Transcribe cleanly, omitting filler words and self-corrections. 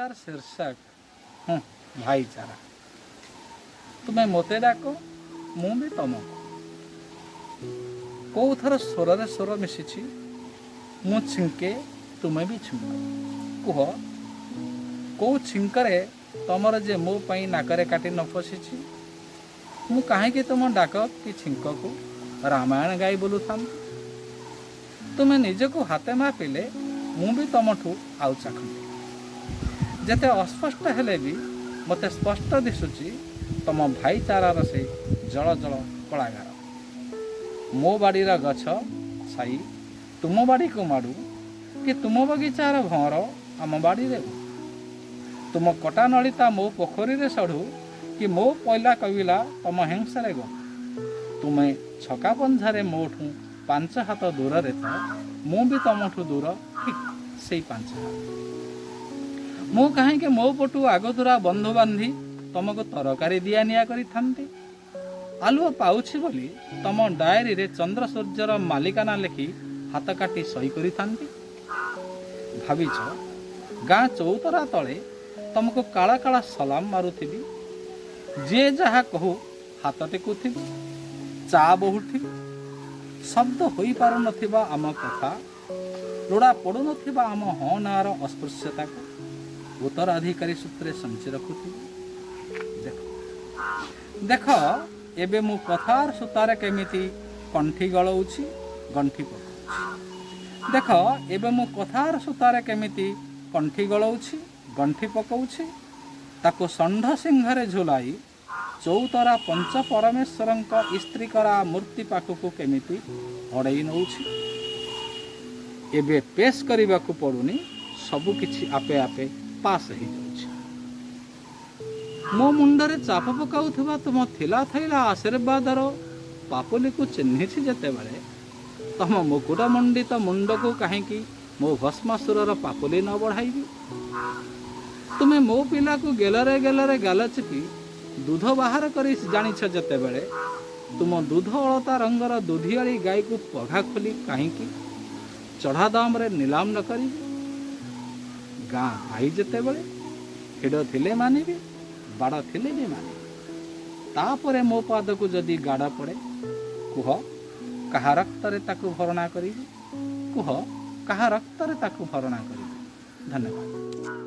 कवितार शीर्षक हूँ भाईचारा। ତୁମେ ମୋତେ ଡାକ, ମୁଁ ବି ତମକୁ। କୋଉଥର ସ୍ୱରରେ ସ୍ୱର ମିଶିଛି, ମୁଁ ଛିଙ୍କେ, ତୁମେ ବି ଛିଙ୍କ। କୁହ, କୋଉ ଛିଙ୍କରେ ତମର ଯେ ମୋ ପାଇଁ ନାକରେ କାଟି ନ ପଶିଛି? ମୁଁ କାହିଁକି ତୁମ ଡାକ କି ଛିଙ୍କକୁ ରାମାୟଣ ଗାଇ ବୁଲୁଥାନ୍ତି? ତୁମେ ନିଜକୁ ହାତେ ମାପିଲେ ମୁଁ ବି ତମଠୁ ଆଉ ଚାଖଣ୍ଡେ। ଯେତେ ଅସ୍ପଷ୍ଟ ହେଲେ ବି ମୋତେ ସ୍ପଷ୍ଟ ଦିଶୁଛି ତମ ଭାଇଚାରାର ସେ ଜଳ ଜଳ କଳାଗାର। ମୋ ବାଡ଼ିର ଗଛ ଛାଇ ତୁମ ବାଡ଼ିକୁ ମାଡ଼ୁ କି ତୁମ ବଗିଚାର ଭଅଁର ଆମ ବାଡ଼ିରେ ଉଡୁ, ତୁମ କଟା ନଳିତା ମୋ ପୋଖରୀରେ ସଢ଼ୁ କି ମୋ ପଇଲା କବିଲା ତମ ହେଂସାରେ ଗଡ଼ୁ, ତୁମେ ଛକା ପଞ୍ଝାରେ ମୋଠୁ 5 ହାତ ଦୂରରେ ତ ମୁଁ ବି ତମଠୁ ଦୂର ଠିକ୍ ସେଇ 5 ହାତ। ମୁଁ କାହିଁକି ମୋ ପଟୁ ଆଗତୁରା ବନ୍ଧୁ ବାନ୍ଧି ତମକୁ ତରକାରୀ ଦିଆ ନିଆ କରିଥାନ୍ତି? ଆଲୁଅ ପାଉଛି ବୋଲି ତମ ଡାଏରୀରେ ଚନ୍ଦ୍ର ସୂର୍ଯ୍ୟର ମାଲିକାନା ଲେଖି ହାତ କାଟି ସହି କରିଥାନ୍ତି? ଭାବିଛ, ଗାଁ ଚଉତରା ତଳେ ତମକୁ କାଳା କାଳା ସଲାମ ମାରୁଥିବି, ଯିଏ ଯାହା କହୁ ହାତ ଟେକୁଥିବି, ଚା ବୋହୁଥିବି? ଶବ୍ଦ ହୋଇପାରୁନଥିବା ଆମ କଥା, ଲୋଡ଼ା ପଡ଼ୁନଥିବା ଆମ ହଁ ନାଁର ଅସ୍ପୃଶ୍ୟତାକୁ ଉତ୍ତରାଧିକାରୀ ସୂତ୍ରେ ସଞ୍ଚି ରଖୁଥିବି? ଦେଖ, ଦେଖ, ଏବେ ମୁଁ କଥାର ସୂତାରେ କେମିତି କଣ୍ଠି ଗଳଉଛି, ଗଣ୍ଠି ପକାଉଛି। ଦେଖ, ଏବେ ମୁଁ କଥାର ସୂତାରେ କେମିତି କଣ୍ଠି ଗଳଉଛି, ଗଣ୍ଠି ପକାଉଛି। ତାକୁ ଷଣ୍ଢ ଶିଙ୍ଘରେ ଝୁଲାଇ ଚଉତରା ପଞ୍ଚ ପରମେଶ୍ୱରଙ୍କ ଇସ୍ତ୍ରୀକରା ମୂର୍ତ୍ତି ପାଖକୁ କେମିତି ଅଡ଼େଇ ନଉଛି। ଏବେ ପେଶ କରିବାକୁ ପଡ଼ୁନି, ସବୁ କିଛି ଆପେ ଆପେ ପାସ୍ ହେଇଯାଉଛି। ମୋ ମୁଣ୍ଡରେ ଚାପ ପକାଉଥିବା ତୁମ ଥିଲା ଥଇଲା ଆଶୀର୍ବାଦର ପାପୁଲିକୁ ଚିହ୍ନିଛି ଯେତେବେଳେ, ତମ ମୁକୁଟ ମଣ୍ଡିତ ମୁଣ୍ଡକୁ କାହିଁକି ମୋ ଭସ୍ମାସୁରର ପାପୁଲି ନ ବଢ଼ାଇବି? ତୁମେ ମୋ ପିଲାକୁ ଗେଲରେ ଗେଲରେ ଗାଲ ଚିପି ଦୁଧ ବାହାର କରି ଜାଣିଛ ଯେତେବେଳେ, ତୁମ ଦୁଧ ଅଳତା ରଙ୍ଗର ଦୁଧିଆଳି ଗାଈକୁ ପଘା ଖୋଲି କାହିଁକି ଚଢ଼ା ଦାମରେ ନିଲାମ ନ କରିବି? ଗାଁ ଭାଇ ଯେତେବେଳେ, ହିଡ଼ ଥିଲେ ମାନିବି, ବାଡ଼ ଥିଲେ ବି ମାନିବି। ତାପରେ ମୋ ପାଦକୁ ଯଦି ଗାଡ଼ ପଡ଼େ, କୁହ କାହା ରକ୍ତରେ ତାକୁ ଭରଣା କରିବି? କୁହ, କାହା ରକ୍ତରେ ତାକୁ ଭରଣା କରିବି? ଧନ୍ୟବାଦ।